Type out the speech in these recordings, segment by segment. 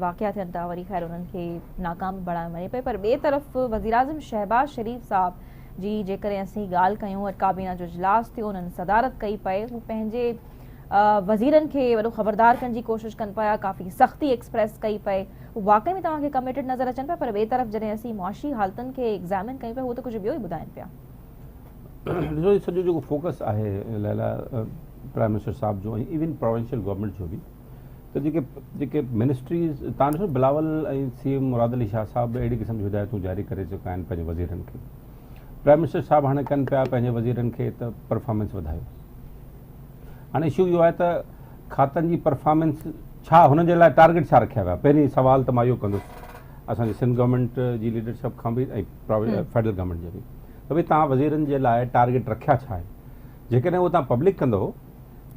واقعا ٿين ٿا وري خير انهن کي ناڪام به بڻايو وڃي پيو پر ٻئي طرف وزيراعظم شهباز شريف صاحب جي جيڪڏهن اسين ڳالهه ڪيون اڄ ڪابينا جو اجلاس ٿيو انهن صدارت ڪئي پئي هو پنهنجي وزيرن کي وڏو خبردار ڪرڻ جي ڪوشش ڪن پيا ڪافي سختي ايڪسپريس ڪئي پئي هو واقعي ۾ توهان کي ڪميٽيڊ نظر اچن پيا پر ٻئي طرف جڏهن اسين معاشي حالتن کي ايگزامن ڪيون پيا هو ته ڪجهه ٻيو ئي ٻڌائين پيا. ڏسو سڄو جيڪو فوڪس آهي ليلا پرائم منسٽر صاحب جو ۽ ايون پروونشل گورنمينٽ جو به ته جيڪي جيڪي منسٽريز تان ڏسو بلاول ۽ سي ايم مراد علي شاهه صاحب به اهڙي قسم جون هدايتون جاري ڪري چڪا آهن پنهنجي وزيرن کي پرائم منسٽر صاحب هاڻي ڪن پيا پنهنجي وزيرن کي ته پرفارمنس وڌايو هاڻي اشو اهو آهي ته کاتن جي پرفارمنس ڇا هنن جي لاء ٽارگيٽ ڇا رکيا ويا پهرين سوال ته مان اهو ڪندس اسان جي سنڌ گورنمينٽ جي ليڊرشپ کان به ۽ فيڊرل گورنمينٽ جي به ته ڀئي توهان وزيرن جي لاء ٽارگيٽ رکيا ڇا آهن جيڪڏهن اهو توهان پبلڪ ڪندو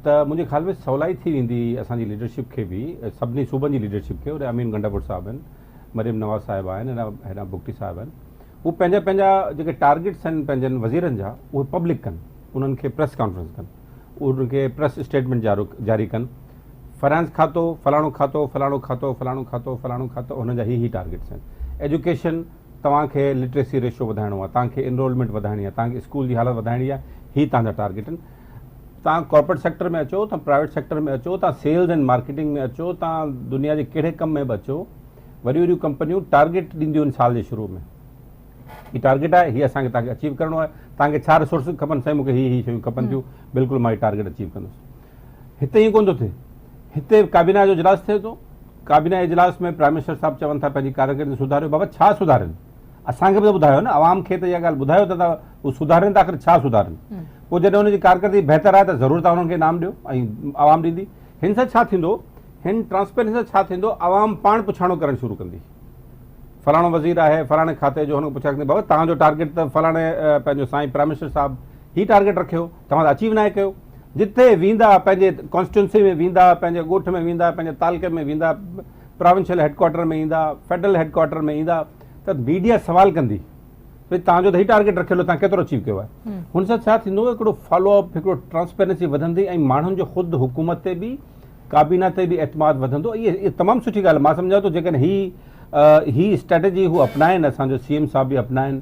ته منهنجي خيال ۾ سولائي ٿي ويندي اسان جي ليڊرشپ کي به سڀني صوبن جي ليڊرشپ کي هوڏي امين گنڊاپور صاحب آهن مريم نواز صاحب آهن هيڏانهن بگٽي صاحب آهن هو پنهنجا پنهنجا جيڪي ٽارگيٽس آهن پنهنجن وزيرن جا اهي پبلڪ ڪن انهن کي پريس ڪانفرنس ڪن انهن کي پريس اسٽيٽمينٽ جاري ڪن فنانس کاتو فلاڻو کاتو فلاڻو کاتو فلاڻو کاتو فلاڻو کاتو انهن جا هي هي ٽارگيٽس آهن ايجوڪيشن توهان کي لٽريسي ريشو وڌائڻو آهي توهان کي انرولمينٽ وڌائڻي آهي توهان کي اسڪول جي حالت وڌائڻي آهي هي توهان جا ٽارگيٽ آهن توهان ڪارپوريٽ سيڪٽر ۾ اچو، توهان پرائيويٽ سيڪٽر ۾ اچو، توهان سيلز اينڊ مارڪيٽنگ ۾ اچو، توهان دنيا جي ڪهڙي ڪم ۾ به اچو، وڏيون وڏيون ڪمپنيون ٽارگيٽ ڏينديون آهن سال جي شروع ۾ هي ٽارگيٽ آهي هي اسان کي توهان کي اچيو ڪرڻو آهي، توهان کي ڇا ريسورسز کپن، سائين مون کي هي هي شيون کپن ٿيون، بلڪل مان هي ٽارگيٽ اچيو ڪندس. هتي ائين ڪونه ٿو ٿئي. هتي ڪابينا جو اجلاس ٿئي ٿو، ڪابينا اجلاس ۾ پرائم منسٽر صاحب چون ٿا پنهنجي ڪارڪردگي سڌاريو، بابا ڇا سڌارين؟ اسان کي به ته ٻڌايو نه، عوام کي ته اها ڳالهه ٻڌايو ته هو سڌارين ته آخر ڇا سڌارين؟ پوء جڏهن انهن جي ڪارڪردگي بهتر آهي ته ضرور توهان انهن کي انعام ڏيو ۽ عوام ڏيندي. هن سان ڇا ٿيندو؟ هن ٽرانسپيرنسي سان ڇا ٿيندو؟ عوام پاڻ پڇاڻو ڪرڻ شروع ڪندي. فلاڻو وزير آهي، فلاڻي کاتي جو، هن کان پڇا ڪندي بابا توهان جو ٽارگيٽ ته فلاڻي پنهنجو سائين پرائم منسٽر صاحب هي ٽارگيٽ رکيو، توهان ته اچيو ناهي ڪيو. جتي ويندا پنهنجي ڪانسٽيٽوئنسي ۾ ويندا، پنهنجي ڳوٺ ۾ ويندا، پنهنجي تعلقي ۾ ويندا، پراونشل هيڊ ڪوارٽر ۾ ايندا، فيڊرل هيڊ ڪوارٽر ۾ ايندا ته ميڊيا سوال ڪندي ڀئي توهان جو ته هي ٽارگيٽ رکيل هو توهان ڪيترو اچيو ڪيو آهي. هن سان ڇا ٿيندو هڪڙو فالو اپ هڪڙو ٽرانسپيرنسي وڌندي ۽ ماڻهن جو خود حڪومت تي به ڪابينا تي به اعتماد وڌندو. اهي تمام سٺي ڳالهه مان سمجهان ٿو جيڪڏهن هي هي اسٽريٽجي هو اپنائن اسان جو سي ايم صاحب به اپنائن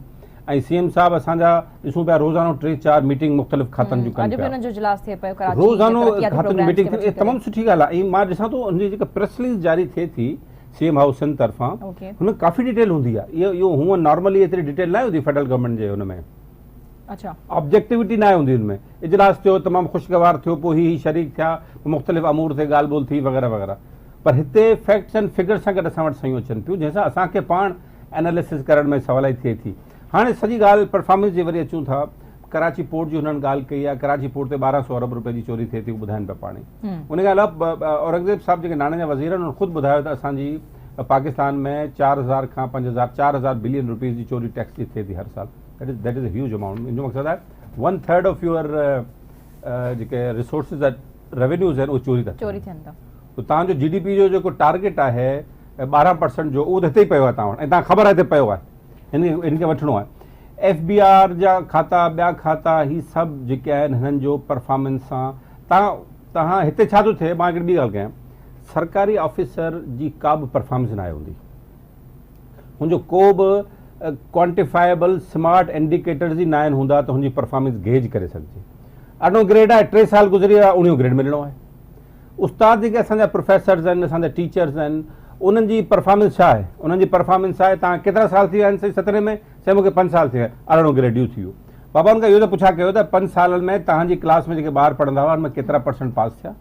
۽ سي ايم صاحب اسان جا ڏسون پيا روزانو ٽي چار ميٽنگ مختلف کاتن جون ڪن پيا روزانو کاتن جون ميٽنگ ٿي تمام سٺي ڳالهه آهي ۽ مان ڏسان ٿو ان جي جيڪا پريس رليز جاري ٿئي ٿي سي ايم هائوس سنڌ طرفان هن ۾ ڪافي ڊيٽيل هوندي آهي اهو هونء نارملي ايتري ڊيٽيل ناهي هوندي فيڊرل گورنمينٽ جي هن ۾ آبجيڪٽيوٽي ناهي هوندي هن ۾ اجلاس ٿيو تمام خوشگوار ٿيو پوء هي هي شريڪ ٿيا مختلف امور تي ڳالهه ٻولهه ٿي وغيره وغيره پر هتي فيڪٽس اينڊ فگرس سان گڏ اسان وٽ شيون اچن پيون جنهن سان اسان کي پاڻ ايناليسس ڪرڻ ۾ سولائي ٿئي ٿي. هاڻي سڄي ڳالهه پرفارمنس جي وري اچون ٿا. ڪراچي پورٽ جي هنن ڳالهه ڪئي آهي، ڪراچي پورٽ تي 1200 ارب روپين جي چوري ٿئي ٿي اهو ٻڌائين پيا پاڻ ئي. ان کان علاوه اورنگزيب صاحب جيڪي ناڻي جا وزير آهن انهن خود ٻڌايو ته اسان جي پاڪستان ۾ 4000 کان 5000 4000 بلين روپيز جي چوري ٽيڪس جي ٿئي ٿي هر سال. That is that is a huge amount. ان جو مقصد آهي ون ٿرڊ آف your جيڪي ريسورسز ريونيوز آهن اهي چوري ٿا ٿين. ته توهان جو جي ڊي پي جو جيڪو ٽارگيٽ آهي 12 پرسنٽ جو اهو ته هتي ئي پيو آهي توهان وٽ ۽ توهان خبر آهي هتي پيو آهي هن هن کي وٺڻو آهي ايف بي آر جا کاتا ٻيا کاتا هي سڀ جيڪي آهن هنن جو پرفارمنس سان توهان توهان هتي ڇا ٿو ٿئي مان هڪڙي ٻي ڳالهه ڪيان سرڪاري آفيسر جي ڪا به پرفارمنس ناهي هوندي هن جو ڪو به ڪوانٽيفائبل سمارٽ انڊيڪيٽرز ئي ناهن هوندا ته هن جي پرفارمنس گيج ڪري سگهجي ارڙهون گريڊ آهي 3 سال گذري ويا اوڻيهون گريڊ ملڻو آهي استاد جيڪي اسان جا پروفيسرز آهن اسان جا ٽيچرز آهن انهن جي پرفارمنس ڇا آهي انهن جي پرفارمنس آهي توهان ڪيترا سال ٿي ويا آهن سائين سترهين ۾ سائين مونکي 5 سال ٿي ويا ارڙهون گريڊ ڊيو ٿي ويو بابا ان کان اهو ته پڇا ڪيو ته 5 سالن ۾ توهان جي ڪلاس ۾ جيڪي ٻار پڙهندا هئا ان ۾ ڪيترا پرسنٽ پاس ٿيا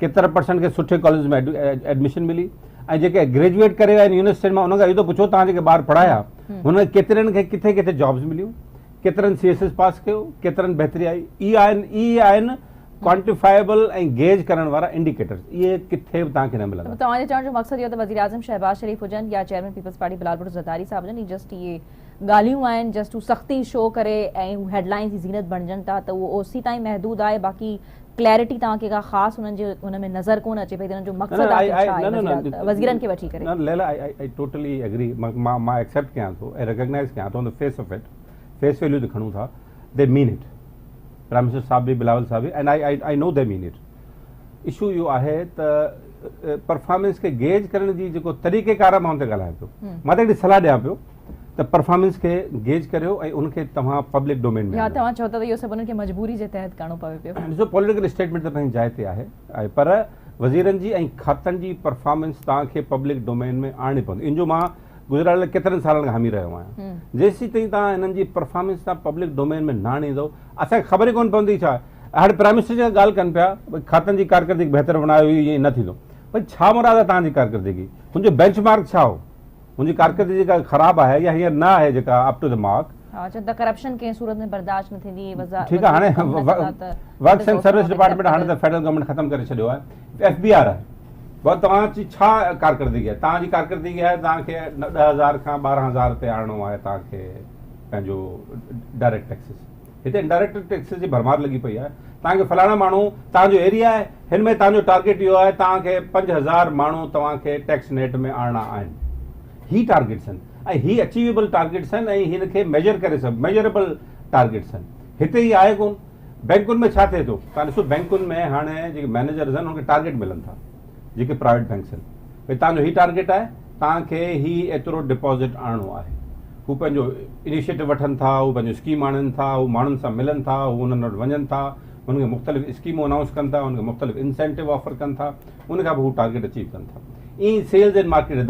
ڪيترا پرسنٽ کي سٺي ڪاليج ۾ ايڊميشن ملي ۽ جيڪي گريجوئيٽ ڪري ويا آهن يونيورسٽين مان انهن کان اهو ته پڇو توهان جيڪي ٻار پڙهايا هن ڪيترن کي ڪٿي ڪٿي جابز مليون ڪيترن سي ايس ايس پاس ڪيو ڪيترن بهتري آئي اهي آهن اهي آهن ڪوانٽيفائيبل ۽ گيج ڪرڻ وارا انڊيڪيٽرز اهي ڪٿي به توهان کي نه ملندا. توهان جي چوڻ جو مقصد اهو ته وزيراعظم شهباز شريف هجن يا chairman peoples party Bilal Bhutto Zardari صاحب هجن هي جسٽ اهي ڳالهيون آهن جسٽ هو سختي شو ڪري ۽ هو هيڊلائنز جي زينت بڻجن ٿا ته اهو اوسي تائين محدود آهي باقي ڪليرٽي توهان کي ڪا خاص انهن جي ان ۾ نظر ڪونه اچي پئي ته انهن جو مقصد آخر ڇا آهي وزيرن کي وٺي ڪري. نه ليلا I totally agree مان ايڪسيپٽ ڪيان ٿو ۽ ريڪگنائيز ڪيان ٿو on the face of it face value تي کڻون ٿا the main it prime minister صاحب به بلاول صاحب به and I I I know the main it issue اهو آهي ته پرفارمنس کي گيج ڪرڻ جي جيڪو طريقي ڪار آهي مان ان تي ڳالهايان پيو. مان ته هڪڙي صلاح ڏيان پيو ته پرفارمنس کي گيج ڪريو ۽ ان کي توهان پبلڪ ڊومين ۾ يا آڻيو. توهان چئو ٿا ته اهو سڀ انهن کي مجبوري جي تحت ڪرڻو پوي پيو. ڏسو پوليٽيڪل اسٽيٽمينٽ ته پنهنجي جاء تي آهي آهي پر وزيرن جي ۽ کاتن جي پرفارمنس توهان کي پبلڪ ڊومين ۾ آڻڻي پوندي ان جو مان گذريل ڪيترن سالن کان حامي رهيو آهيان. جيسيتائين توهان انهن جي پرفارمنس توهان پبلڪ ڊومين ۾ نه آڻيندو اسان کي خبر ئي ڪونه پوندي ڇا هاڻي پرائم منسٽر جيڪا ڳالهه ڪن پيا ڀئي کاتن جي ڪارڪردگي بهتر بڻايو هي ائين نه ٿيندو ڀئي ڇا مراد آهي توهان جي ڪارڪردگي هن جو بينچ مارڪ ڇا هو هن جي ڪارڪردگي جيڪا خراب آهي يا هينئر نه آهي جيڪا اپ ٽو the mark. ها چون ٿا ڪرپشن ڪنهن صورت ۾ برداشت نه ٿيندي ٺيڪ آهي هاڻي ورڪس اينڊ سروس ڊپارٽمينٽ هاڻي ته فيڊرل گورنمينٽ ختم ڪري ڇڏيو آهي ايف بي آر آهي بس توهان جي ڇا ڪارڪردگي آهي توهان جي ڪارڪردگي آهي توهان کي 10000 کان 12000 تي آڻڻو آهي توهان کي پنهنجو ڊائريڪٽ ٽيڪسز هتي انڊائريڪٽ ٽيڪسز جي ڀرمار لڳي پئي آهي. توهان کي فلاڻا ماڻهو توهان جو ايريا آهي هن ۾ توهان جو ٽارگيٽ اهو آهي توهان کي 5000 ماڻهو توهان کي ٽيڪس نيٽ ۾ آڻڻا آهن. هي ٽارگيٽس آهن ۽ هي اچيويبل ٽارگيٽس آهن ۽ هن کي ميجر ڪري سگهبو ميجريبل ٽارگيٽس آهن. هتي هي آهي ڪون. بينڪن ۾ ڇا ٿئي ٿو توهان ڏسو بينڪن ۾ هاڻي جيڪي مينيجرز آهن انهن کي ٽارگيٽ ملن ٿا جيڪي پرائيويٽ بينڪس آهن ڀئي توهان جو هي ٽارگيٽ آهي توهان کي هي ايترو ڊپازٽ آڻڻو آهي. هو پنهنجو انيشيٽو وٺن ٿا، هو پنهنجو اسڪيم آڻين ٿا، هو ماڻهن سان ملن ٿا، هو انهن وٽ وڃن ٿا، انهن کي مختلف اسڪيمون انائونس ڪن ٿا، انهن کي مختلف انسينٽو آفر ڪن ٿا، ان کان پوء هو ٽارگيٽ اچيو ڪن ٿا. ائين ئي سيلز اينڊ مارڪيٽ.